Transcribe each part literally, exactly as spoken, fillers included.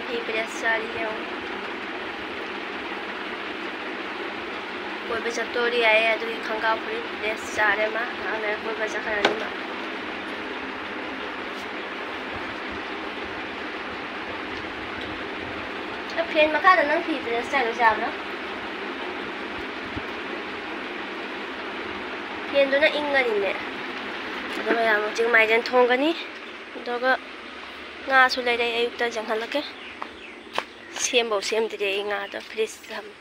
ꯐꯤ press ꯆꯥꯔꯤ ꯌꯦꯡꯉꯨ꯫ ꯀꯣꯏꯕ ꯆꯠꯇꯣꯔꯤ ꯍꯥꯏꯌꯦ, ꯑꯗꯨꯒꯤ ꯈꯪꯒꯥꯎ ꯐꯨꯔꯤꯠ ꯄ꯭ꯔꯦꯁ ꯆꯥꯔꯦ ꯃꯥ꯫ ꯉꯥꯏꯍꯥꯛ ꯂꯩꯔ ꯀꯣꯏꯕ ꯆꯠꯈ꯭ꯔꯅꯤ ꯃꯥ꯫ ꯐꯦꯟ ꯃꯈꯥꯗ ꯅꯪ ꯐꯤ ꯄ꯭ꯔꯦꯁ ꯆꯥꯏꯗꯣ ꯌꯥꯕ꯭ꯔꯥ? ꯐꯦꯟꯗꯨꯅ ꯏꯪꯒꯅꯤꯅꯦ꯫ ꯑꯗꯣ ꯃꯌꯥꯝ ꯍꯧꯖꯤꯛ ꯃꯥꯏꯔꯦꯟ ꯊꯣꯡꯒꯅꯤ꯫ ꯑꯗꯨꯒ ꯉꯥꯁꯨ ꯂꯩꯔꯛꯑꯦ, ꯑꯌꯨꯛꯇ ꯌꯦꯡꯍꯜꯂꯛꯀꯦ꯫ ꯁꯦꯝꯐꯧ ꯁꯦꯝꯗ꯭ꯔꯤ ꯑꯩ ꯉꯥꯗꯣ ꯐ꯭ꯔꯤꯖꯇ ꯊꯝꯃꯦ꯫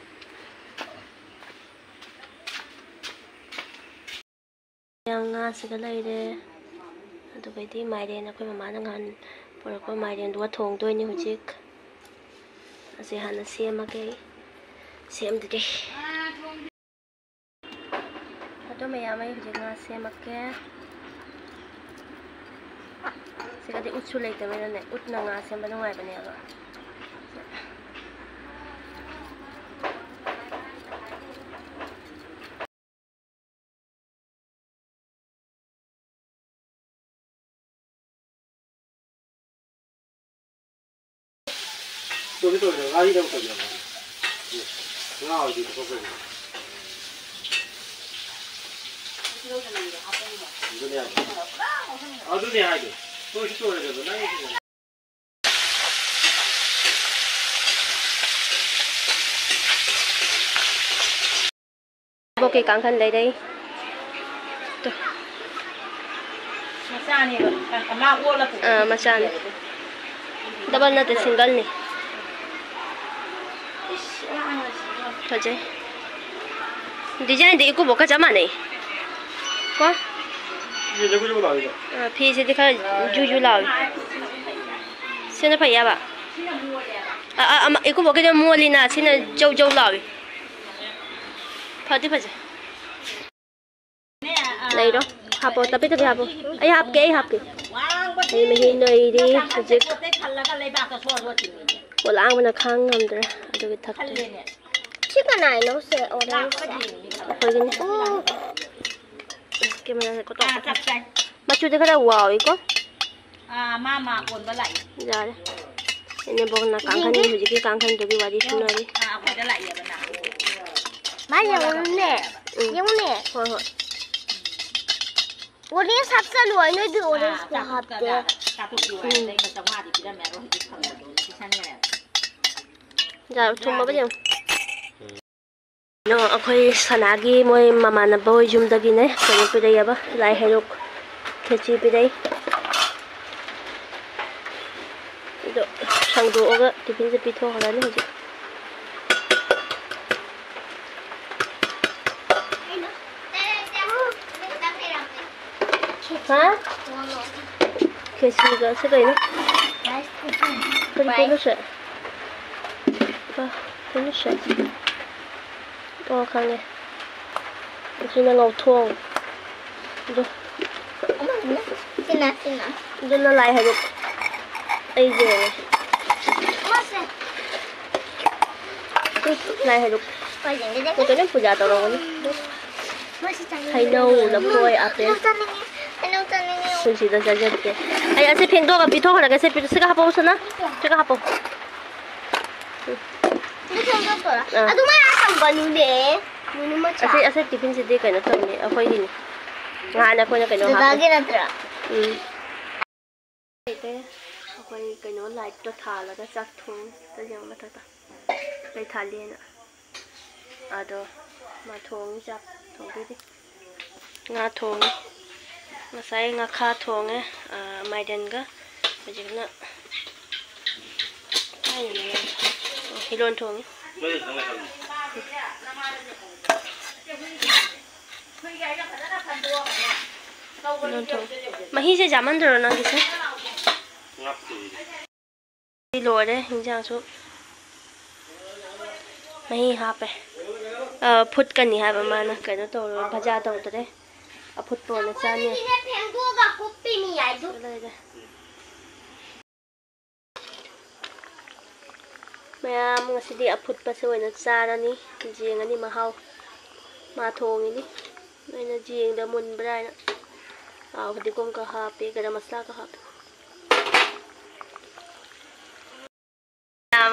ꯌꯥꯝ ꯉꯥꯁꯤꯒ ꯂꯩꯔꯦ꯫ ꯑꯗꯨꯒꯩꯗꯤ ꯃꯥꯏꯔꯦꯟ, ꯑꯩꯈꯣꯏ ꯃꯃꯥꯅ ꯉꯍꯥꯟ ꯄꯨꯔꯛꯄ ꯃꯥꯏꯔꯦꯟꯗꯨꯒ ꯊꯣꯡꯗꯣꯏꯅꯤ ꯍꯧꯖꯤꯛ꯫ ꯑꯁꯤ ꯍꯥꯟꯅ ꯁꯦꯝꯃꯒꯦ ꯑꯩ꯫ ꯁꯦꯝꯗ꯭ꯔꯤ꯫ ꯑꯗꯣ ꯃꯌꯥꯝ, ꯑꯩ ꯍꯧꯖꯤꯛ ꯉꯥ ꯁꯦꯝꯃꯛꯀꯦ꯫ ꯁꯤꯗꯗꯤ ꯎꯠꯁꯨ ꯂꯩꯇꯕꯅꯤꯅꯅꯦ, ꯎꯠꯅ ꯉꯥ ꯁꯦꯝꯕ ꯅꯨꯡꯉꯥꯏꯕꯅꯦꯕ꯫ ꯇꯧꯒꯦ ꯇꯧꯔꯤꯗ ꯉꯥꯔꯤꯗ ꯑꯃꯨꯛ ꯇꯧꯖꯔꯛꯑꯣ꯫ ꯉꯥ ꯑꯣꯏꯗꯤ ꯂꯨꯄꯥ ꯀꯨꯟ꯫ ꯑꯗꯨꯅꯦ ꯍꯥꯏꯗꯣ꯫ ꯑꯗꯨꯅꯦ ꯍꯥꯏꯗꯣ꯫ ꯇꯣꯏꯁꯨ ꯇꯣꯏꯔꯣꯏꯗꯕ ꯅꯪ꯫ ꯕꯣꯀꯦ ꯀꯥꯡꯈꯟ ꯂꯩꯔꯩ꯫ ꯇꯨ꯫ ꯃꯆꯥꯅꯦꯕ꯫ ꯑꯃ ꯑꯣꯜꯂ ꯄꯨ-, ꯑꯥ, ꯃꯆꯥꯅꯦ꯫ ꯗꯕꯜ ꯅꯠꯇꯦ, ꯁꯤꯡꯒꯜꯅꯤ꯫ ꯏꯁ, ꯑꯉꯥꯡ ꯑꯁꯤꯕꯣ꯫ ꯐꯖꯩ꯫ ꯗꯤꯖꯥꯏꯟꯗꯤ ꯏꯀꯨꯕꯣꯛꯀ ꯆꯞ ꯃꯥꯟꯅꯩ꯫ ꯀꯣ? ꯐꯤꯁꯦ ꯖꯒꯨ ꯖꯒꯨ ꯂꯥꯎꯏꯗ꯫ ꯑꯥ, ꯐꯤꯁꯤꯗꯤ ꯈꯔ ꯖꯨ ꯖꯨ ꯂꯥꯎꯏ꯫ ꯁꯤꯅ ꯐꯩ ꯍꯥꯏꯕ? ꯑ, ꯑ, ꯑꯃ, ꯏꯀꯨꯕꯣꯛꯀꯤꯗꯣ ꯃꯣꯜꯂꯤꯅ, ꯁꯤꯅ ꯖꯧ ꯖꯧ ꯂꯥꯎꯏ꯫ ꯐꯗꯤ ꯐꯖꯩ꯫ ꯂꯩꯔꯣ꯫ ꯍꯥꯞꯄꯣ, ꯇꯞꯄꯤ ꯇꯞꯄꯤ ꯍꯥꯞꯄꯣ꯫ ꯑꯩ ꯍꯥꯞꯀꯦ, ꯑꯩ ꯍꯥꯞꯀꯦ꯫ ꯑꯩ ꯃꯍꯤ ꯅꯩꯔꯤ ꯍꯧꯖꯤꯛ꯫ ꯄꯣꯂꯥꯡꯕꯅ ꯈꯥꯡ ꯉꯝꯗ꯭ꯔꯦ, ꯑꯗꯨꯒꯤ ꯊꯛꯇ꯭ꯔꯦ꯫ ꯁꯤ ꯀꯅꯥꯏꯅꯣ ꯁꯦ, ꯑꯣꯔꯦꯟꯖ? ꯑꯩꯈꯣꯏꯒꯤꯅꯤ꯫ ꯑꯣ꯫ ꯀꯦꯃꯦꯔꯥꯁꯦ ꯀꯣꯠꯊꯣꯛ ꯀꯣꯠꯊꯣꯛ꯫ ꯃꯆꯨꯗꯤ ꯈꯔ ꯋꯥꯎꯏꯀꯣ꯫ ꯑꯥ, ꯃꯥ ꯃꯥ ꯑꯣꯟꯕ ꯂꯥꯛꯏ꯫ ꯌꯥꯔꯦ꯫ ꯏꯅꯦꯕꯣꯛꯅ ꯀꯥꯡꯈꯟꯒꯤ, ꯌꯦꯡꯒꯦ꯫ ꯍꯧꯖꯤꯛꯀꯤ ꯀꯥꯡꯈꯟꯗꯨꯒꯤ ꯋꯥꯔꯤ ꯁꯨꯅꯔꯤ꯫ ꯑꯥ, ꯑꯩꯈꯣꯏꯗ ꯂꯥꯛꯑꯦꯕ ꯅꯍꯥꯟ꯫ ꯃꯥ ꯌꯦꯡꯉꯨꯅꯦ꯫ ꯎꯝ꯫ ꯌꯦꯡꯉꯨꯅꯦ꯫ ꯍꯣꯏ, ꯍꯣꯏ꯫ ꯑꯣꯔꯦꯟꯖ ꯍꯥꯞꯆꯜꯂꯨ ꯍꯥꯏ ꯅꯣꯏꯗꯤ ꯑꯣꯔꯦꯟꯖ ꯑꯥ, ꯀꯌꯥ ꯍꯥꯞꯇꯦ꯫ ꯆꯥꯇ꯭ꯔꯨꯛꯇ ꯂꯩꯕ ꯆꯥꯝꯃꯉꯥꯗꯤ ꯄꯤꯔꯝꯃꯦ, ꯑꯗꯣ ꯍꯧꯖꯤꯛ ꯐꯪꯗꯗꯅ ꯄꯤꯁꯟꯈ꯭ꯔꯦ꯫ ꯌꯥꯔꯦ, ꯊꯨꯝꯃꯕ ꯌꯦꯡꯉꯨ꯫ ꯀꯩꯅꯣ, ꯑꯩꯈꯣꯏ ꯁꯅꯥꯒꯤ ꯃꯣꯏ ꯃꯃꯥꯟꯅꯕ ꯍꯣꯏ ꯌꯨꯝꯗꯒꯤꯅꯦ ꯀꯩꯅꯣ ꯄꯤꯔꯛꯑꯦꯕ, ꯂꯥꯏ ꯍꯩꯔꯨꯛ ꯈꯦꯆꯤ ꯄꯤꯔꯛꯏ꯫ ꯑꯗꯣ ꯁꯪꯗꯣꯛꯑꯒ ꯇꯤꯐꯤꯟꯁꯦ ꯄꯤꯊꯣꯛꯈ꯭ꯔꯅꯤ ꯍꯧꯖꯤꯛ꯫ ꯍꯥ? ꯈꯦꯆꯤꯒ ꯁꯤ ꯀꯩꯅꯣ? ꯀꯔꯤ ꯄꯣꯠꯅꯣ ꯁꯦ? ꯑ, ꯀꯩꯅꯣ ꯁꯦ? ꯑꯣ, ꯈꯪꯉꯦ꯫ ꯑꯁꯤꯅ ꯉꯧꯊꯣꯡ꯫ ꯑꯗꯨ ꯁꯤꯅ, ꯁꯤꯅ꯫ ꯑꯗꯨꯅ ꯂꯥꯏ ꯍꯩꯔꯨꯛ꯫ ꯑꯩꯒꯤ ꯑꯣꯏꯅ꯫ ꯂꯥꯏ ꯍꯩꯔꯨꯛ꯫ ꯃꯣꯏ ꯂꯣꯏ ꯄꯨꯖꯥ ꯇꯧꯔꯝꯒꯅꯤ꯫ ꯍꯩꯅꯧ, ꯂꯐꯣꯏ, ꯑꯥꯄꯦꯜ꯫ ꯍꯩꯅꯧ ꯆꯥꯅꯤꯡꯉꯦ꯫ ꯍꯩꯅꯧ ꯆꯥꯅꯤꯡꯉꯦ꯫ ꯄꯨꯟꯁꯤꯗ ꯆꯥꯖꯗꯦ꯫ ꯑꯩ ꯑꯁꯤ ꯐꯦꯡꯗꯣꯛꯑꯒ ꯄꯤꯊꯣꯛꯈ꯭ꯔꯒꯦ꯫ ꯁꯦ, ꯄꯤ-, ꯁꯤꯒ ꯍꯥꯞꯄꯛꯑꯣ, ꯁꯅꯥ꯫ ꯁꯤꯒ ꯍꯥꯞꯄꯛꯑꯣ꯫ ꯑꯗꯨ ꯐꯦꯡꯗꯣꯛꯇꯣꯏꯔꯥ? ꯑꯥ꯫ ꯑꯗꯨꯃꯥꯏꯅ ꯊꯝꯒꯅꯨꯅꯦ꯫ ꯃꯤꯅꯨ ꯃꯆꯥ꯫ ꯑꯁꯤ, ꯑꯁꯤ ꯇꯤꯐꯤꯟꯁꯤꯗꯤ ꯀꯩꯅꯣ ꯇꯧꯅꯤ, ꯑꯩꯈꯣꯏꯒꯤꯅꯤ꯫ ꯉꯍꯥꯟ ꯑꯩꯈꯣꯏꯅ ꯀꯩꯅꯣ ꯍꯥꯞꯄ꯫ ꯗꯗꯥꯒꯤ ꯅꯠꯇ꯭ꯔꯥ? ꯎꯝ꯫ ꯂꯩꯇꯦ꯫ ꯑꯩꯈꯣꯏ ꯀꯩꯅꯣ ꯂꯥꯏꯠꯇꯣ ꯊꯥꯜꯂꯒ ꯆꯥꯛ ꯊꯣꯡꯉꯤ꯫ ꯆꯥꯛ ꯌꯦꯡꯉꯨ ꯃꯊꯛꯇ꯫ ꯃꯩ ꯊꯥꯜꯂꯦꯅ꯫ ꯑꯗꯣ ꯃꯥ ꯊꯣꯡꯉꯤ ꯆꯥꯛ ꯊꯣꯡꯗꯣꯏꯅꯤ꯫ ꯉꯥ ꯊꯣꯡꯉꯤ꯫ ꯉꯁꯥꯏ ꯉꯥꯈꯥ ꯊꯣꯡꯉꯦ, ꯑ, ꯃꯥꯏꯔꯦꯟꯒ꯫ ꯍꯧꯖꯤꯛꯅ ꯀꯥꯏꯗꯅꯣ ꯌꯥꯎꯔꯤ꯫ ꯑꯣ, ꯏꯔꯣꯟ ꯊꯣꯡꯉꯤ꯫ ꯏꯔꯣꯟ ꯊꯣꯡꯉꯤ꯫ ꯃꯍꯤꯁꯦ ꯌꯥꯝꯃꯟꯗ꯭ꯔꯣ ꯅꯪꯒꯤꯁꯦ? ꯂꯣꯏꯔꯦ ꯏꯟꯖꯥꯡꯁꯨ꯫ ꯃꯍꯤ ꯍꯥꯞꯄꯦ꯫ ꯑ, ꯐꯨꯠꯀꯅꯤ ꯍꯥꯏꯕ ꯃꯥꯅ, ꯀꯩꯅꯣ ꯇꯧꯔꯣꯏ, ꯚꯖꯥ ꯇꯧꯗ꯭ꯔꯦ꯫ ꯑꯐꯨꯠꯄ ꯑꯣꯏꯅ ꯆꯥꯅꯤ꯫ ꯂꯩꯔꯦ꯫ ꯃꯌꯥꯝ ꯉꯁꯤꯗꯤ ꯑꯐꯨꯠꯄꯁꯦ ꯑꯣꯏꯅ ꯆꯥꯔꯅꯤ꯫ ꯌꯦꯡꯉꯅꯤ ꯃꯍꯥꯎ꯫ ꯃꯥ ꯊꯣꯡꯉꯤꯅꯤ꯫ ꯑꯩꯅ ꯌꯦꯡꯗ ꯃꯨꯟꯕ꯭ꯔꯥ ꯍꯥꯏꯅ꯫ ꯑꯥ, ꯐꯗꯤꯒꯣꯝꯒ ꯍꯥꯞꯄꯦ, ꯒꯔꯝ ꯃꯁꯂꯥꯒ ꯍꯥꯞꯄꯦ꯫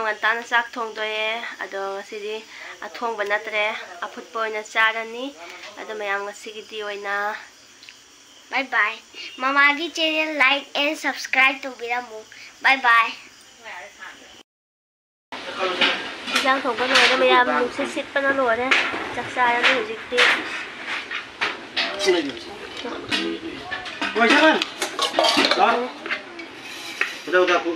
ꯉꯟꯇꯥꯅ ꯆꯥꯛ ꯊꯣꯡꯗꯣꯛꯑꯦ꯫ ꯑꯗꯣ ꯉꯁꯤꯗꯤ ꯑꯊꯣꯡꯕ ꯅꯠꯇ꯭ꯔꯦ, ꯑꯐꯨꯠꯄ ꯑꯣꯏꯅ ꯆꯥꯔꯅꯤ꯫ ꯑꯗꯣ ꯃꯌꯥꯝ, ꯉꯁꯤꯒꯤꯗꯤ ꯑꯣꯏꯅ ꯕꯥꯏ ꯕꯥꯏ꯫ ꯃꯃꯥꯒꯤ channel like and subscribe ꯇꯧꯕꯤꯔꯝꯃꯨ꯫ ꯕꯥꯏ ꯕꯥꯏ꯫ ꯏꯟꯖꯥꯡ ꯊꯣꯡꯕ ꯂꯣꯏꯔꯦ ꯃꯌꯥꯝ, ꯅꯨꯡꯁꯤꯠ ꯁꯤꯠꯄꯅ ꯂꯣꯏꯔꯦ꯫ ꯆꯥꯛ ꯆꯥꯔꯅꯤ ꯍꯧꯖꯤꯛꯇꯤ꯫ ꯂꯣꯏꯁꯪ꯫ ꯂꯥꯛꯑꯣ꯫ ꯀꯩꯗꯧ ꯀꯥꯄꯨ?